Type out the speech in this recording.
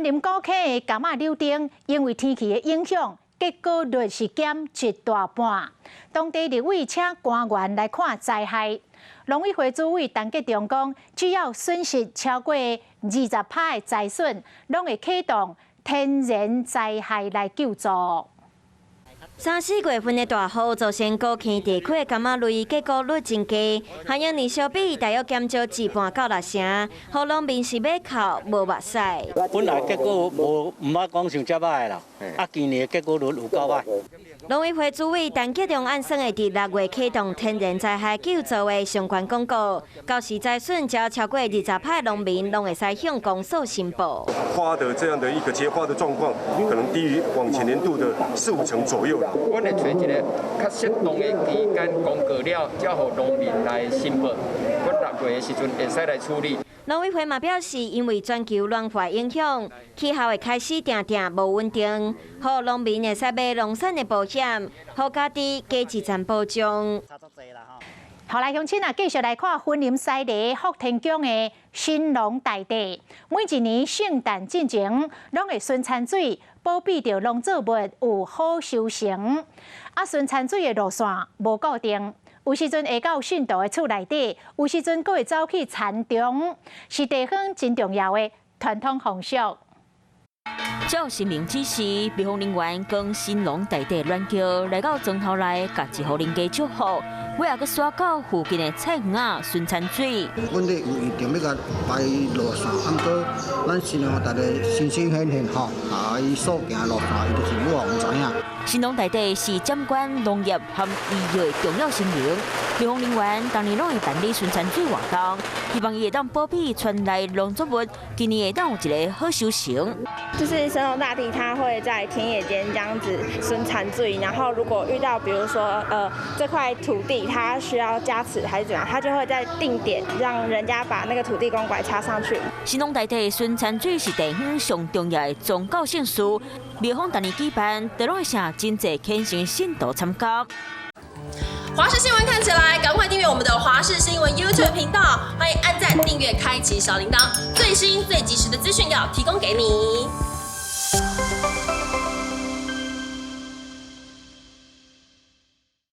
林古坑的柑仔柳丁，因為天氣的影響，結果率是減一大半。當地立委請官員來看災害。農委會主委陳吉仲講，只要損失超過20%的災損，攏會啟動天然災害來救助。三四月份的大雨造成古坑地區的柑仔類結果率真低，和往年相比大約減少一半到六成，予農民是欲哭無目屎。本來結果無毋捌講像遮䆀啦，啊，今年結果率有夠䆀。農委會主委陳吉仲按算會佇6月啟動天然災害救助的相關公告，到時災損只要超過20%農民，攏會使向公所申報。花的這樣的一個結花的狀況，可能低於往前年度的四五成左右啦。阮會揣一个較適當的期間公告了，才予農民來申報。阮6月的時陣會使來處理。農委會嘛表示，因為全球暖化影響，氣候會開始定定無穩定，予農民會使買農產的保險，予家己加一層保障。好來，鄉親啊，繼續來看雲林西螺福天宮的神農大帝。每一年聖誕進前，攏會巡田水，保庇著農作物有好收成。啊，巡田水的路線無固定，有時陣會到信徒的厝內底，有時陣閣會走去田中，是地方真重要的傳統風俗。照神明指示，廟方人員扛神農大帝軟轎來到莊頭內，共一戶人家祝福。尾仔閣徙到附近的菜園仔巡田水。阮咧有預定欲共排路線，啊毋過咱神農大帝神神顯現吼，啊伊所行路線，伊就是欲予阮知影。神農大帝是掌管農業和醫藥的重要神明，廟方人員逐年攏會辦理巡田水活動，希望伊會當保庇村內農作物，今年會當有一个好收成。就是神農大帝，他會在田野間這樣子巡田水，然後如果遇到比如說這塊土地他需要加持還是怎樣，他就會在定點讓人家把那個土地公拐插上去。神農大帝巡田水是地方上重要的宗教盛事，廟方逐年舉辦，都攏會請真濟虔誠信徒參加。華視新聞看起來，趕快訂閱我們的華視新聞 YouTube 頻道，歡迎按讚、訂閱、開啟小鈴鐺，最新最及時的資訊要提供給你。